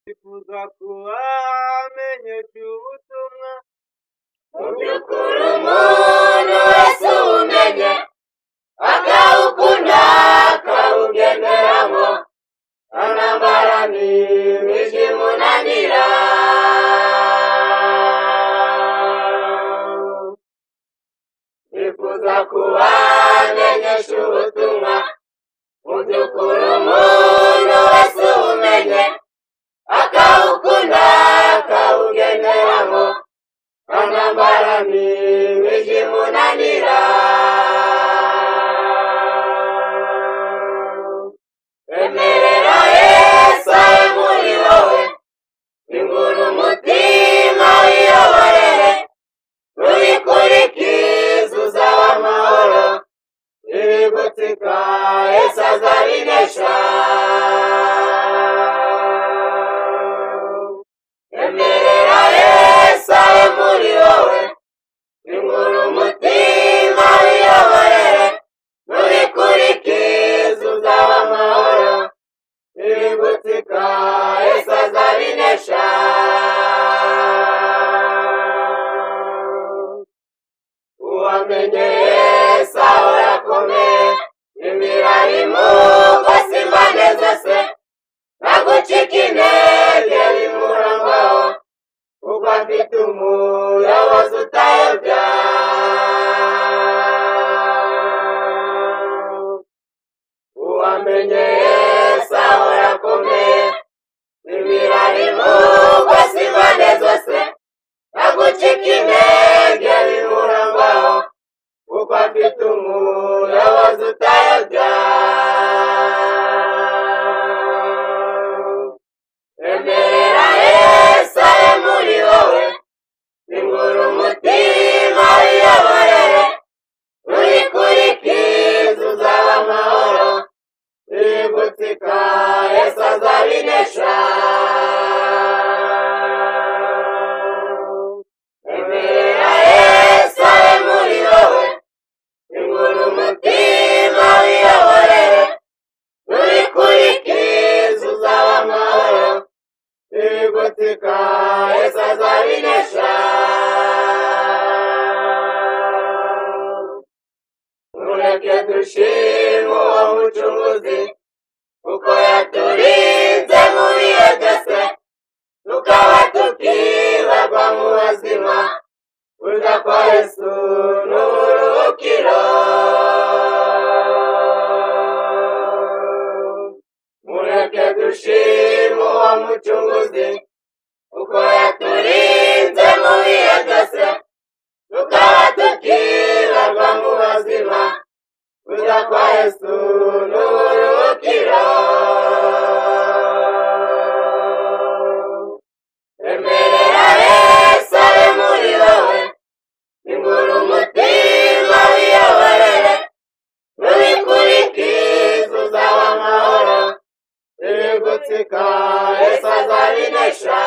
Nifuza kubamenyesha ubutumwa. Mu by'ukuri umuntu wese uwumenye akawukunda akawugenderamo, anambara ntibikimunanira. Nifuza kubamenyesha ubutumwa. Mu by'ukuri umuntu wese uwumenye akawukunda akawugenderamo, anambara ntibikimunanira. Emerera Yesu abe muri wowe, ingura umutima wiyoborere, nubikurikiza uzaba amahoro, ibigutsika Yesu azabinesha. Emerera Yesu abe muri wowe, ingura umutima wiyoborere, nubikurikiza uzaba amahoro, ibigutsika Yesu azabinesha. Uwamenye Yesu ahora akomeye, imirari imugose impande zose, ntagucika intege bimurangwaho, kuko afite umuyobozi utayobya. Uwamenye Yesu ahora akomeye, imirari imugose impande zose, ntagucika intege bimurangwaho, kuko afite umuyobozi utayobya. Emerera Yesu abe muri wowe, ingura umutima wiyoborere, nubikurikiza uzaba amahoro, ibigutsika Yesu azabinesha. Emerera Yesu abe muri wowe, ingura umutima wiyoborere, nubikurikiza uzaba amahoro, ibigutsika Yesu azabinesha. Mureke dushime uwo mucunguzi, kuko yaturinze mu bihe byose, tukaba tukibarwa mu bazima, kuza kwa Yesu ni uburuhukiro. Mureke dushime uwo mucunguzi, kuko yaturinze mu bihe byose, tukaba tukibarwa mu bazima, kuza kwa Yesu ni uburuhukiro. Emerera Yesu abe muri wowe, ingura umutima wiyoborere, nubikurikiza uzaba amahoro, ibigutsika Yesu azabinesha.